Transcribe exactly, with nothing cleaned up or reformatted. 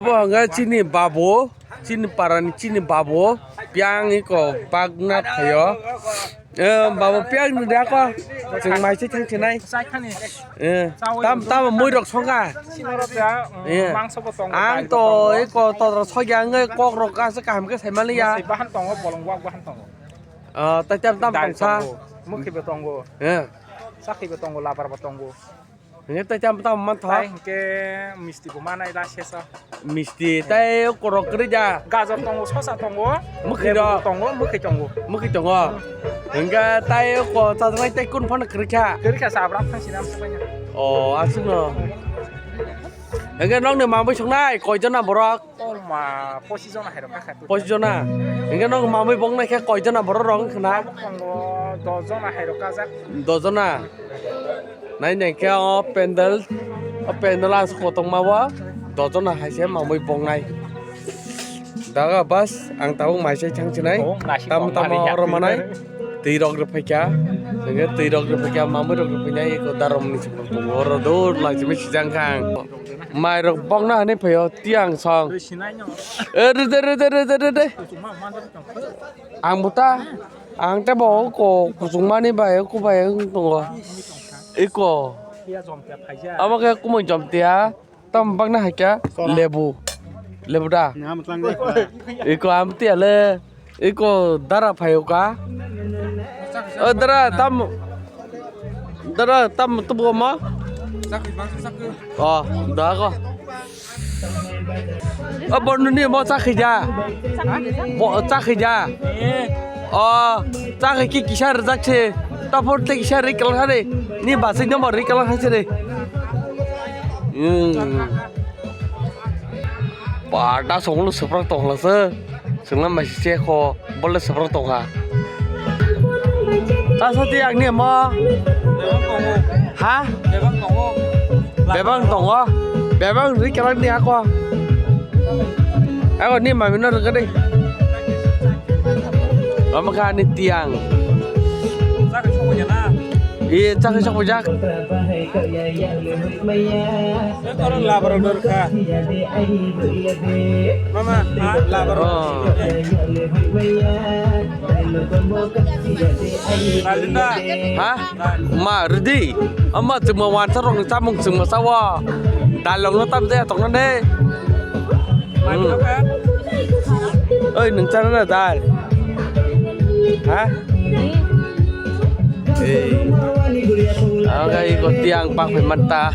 Bo hwnga chini babu, chini parani chini babu, piang iko bagna phaio. Eh, babu piang ni da ko, chwng mai se thang chinai. Chai thani. Eh, tam, tam mui rok songkha. Sinoro da, mm, eh, mangso bo tongo, ang dal to bo tongo. Iko to rok sogya ang kok rok asa kaham khe sai mali ya. Sai bahan tongo, bolong wak bahan tongo. Ah, tai tam tam dal tongsa. Tongo, mukhi bo tongo. Eh. Sakhi bo tongo, labar bo tongo. Hingke tei tamo tamo mantha? Tai hingke misti bo manai la sesa. Misti tei korok kwrwi da. Gajor tongo, sosa tongo, mwkhwi lebu rok tongo, mwkhwi tongo. Mwkhwi tongo. Hingke tai ko chajaknai tei kun phano kwrwi kha? Kwrwi kha, sabra thang sinam sabaina. O, aswkno. Hingke nokni mamwi songnai koijona borok? Tongma pochis jona hai rok kha. Pochis jona. Hingke nok mamwi bong nai khe koi jona borok rok wngkha na? Tongo dos jona hai rok kajak. Dos jona. Nai nai khe o pendel, o pendel as kotong ma o dos jona hai se mamwi bong nai. Daga bas ang tabuk mai se thang chinai. Oh, nasi tam tong tam mari oro ya. Manai. Twi rok rw phaikha. Hingke twi rok rw phaikha, mamwi rok rw phainai eko darom ni sukang tongo oro dur lai simi sijang kha ang. Mai rok bokna hinwi phaio tiang song. Twi sinai no. E, rede, rede, rede, rede. Kuchukma manjak tong. Ang bo ta, ang tei bo ko kuchukmani bai, ko bai wng tongo. Iko. Tia jom tia phaijak. Abo khe kumui jom tia, tam bagna hai khe lebu. Lebu da. Iko am tia le. Iko dara phaio ka? O dara tam, dara tam tubu ma? O da ko. O bornoni mo chakhi ja. Mo chakhi ja. O chakhi ki kisa rwjak se. Tapor te kisa ri kalang hare. Ni basai no mo ri kalang hare. Hmm. Ba, da songlo swprak tongla se. Swngla mai se kho, bole swprak tongkha. Ta sati ang ni mo. Ha? Bebang tongo. Bebang ri kelak ni ako. Ako ni mami no rega dei. Omo kha ni tiang. Sakhe sokya na. Iye, chakhe chakhe jak. Eko labar dorkha. Mama, ha, labar. Oh. Lalinda. Ha? Ma, ridi. Ama chuma wansa rong chamung chuma sawa. Dalong no tam de tong ne. Oi, nung chana na dal. Ha? Ei. Aga iko tiang pak pe mata.